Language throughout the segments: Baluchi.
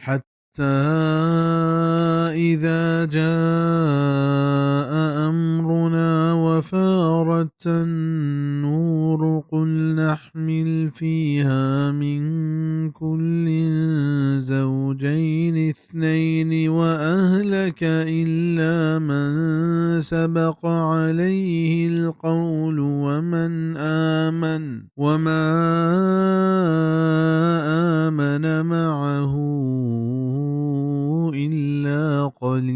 حتى إذا جاء أمرنا وفارت النور قل نحمل فيها من كل زوجين اثنين وأهلك إلا من سبق عليه القول ومن آمن وما آمن معه إلا قليل.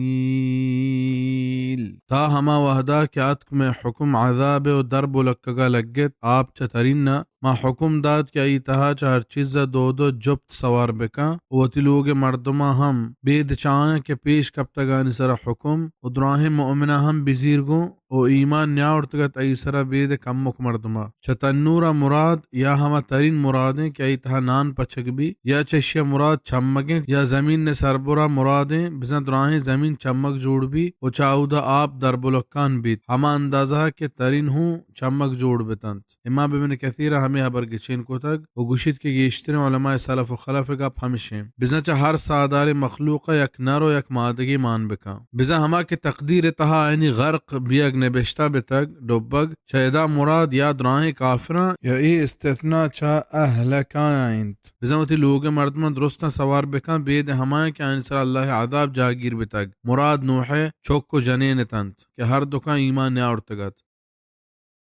تا ہما وہدا کہ آتک مئے حکم عذاب ء و درب و لکگا لگت آپ چہ ترین ء، ما حکم دات کہ آئی تہا چہ ہر چیز ء دو دو جپت سوار بکن و وتی لوگ ء مردماں ہم بید چہ آیاں کہ پیش کپتگانی سرا حکم و دراہیں مؤمناں ہم بزیر گوں و ایمان نیاورتگ ات آئی سرا بید کمک مردما۔ چہ تنورا مراد یا ہما ترین مرادیں کہ آئی تہا نان پچگ بی، یا چہ اشیا مراد چمگیں، یا زمین ء سربرا مرادیں، بزاں دراہیں زمین چمگ جوڑ بی و چہ اودا آپ دربلکان بیت، ہما اندازہ کہ ترین ہوں چمگ جوڑ بتنت۔ امام ابن کثیر ء ہمے ہبر گچین کتگ و گوشیت کہ گیشتریں علماء سلف و خلف ء گپ ہمشیں، بزاں چہ ہر ساہداریں مخلوق ء یک نر و یک مادگے مان بکن۔ بزاں ہما کہ تقدیر ء تہا آیانی غرق بیگ نبشتہ بتگ، ڈبگ، چہ ادا مراد یا دراہیں کافراں یا اے استثناء چہ اہلکایاں انت۔ بزاں وتی لوگ ء مردماں درستاں سوار بکن، بید ہمایاں کہ آیانی سرا اللہ ء عذاب جاگیر بتگ، مراد نوح ء چک و جنین اتنت کہ ہر دکاں ایمان نیاورتگ ات۔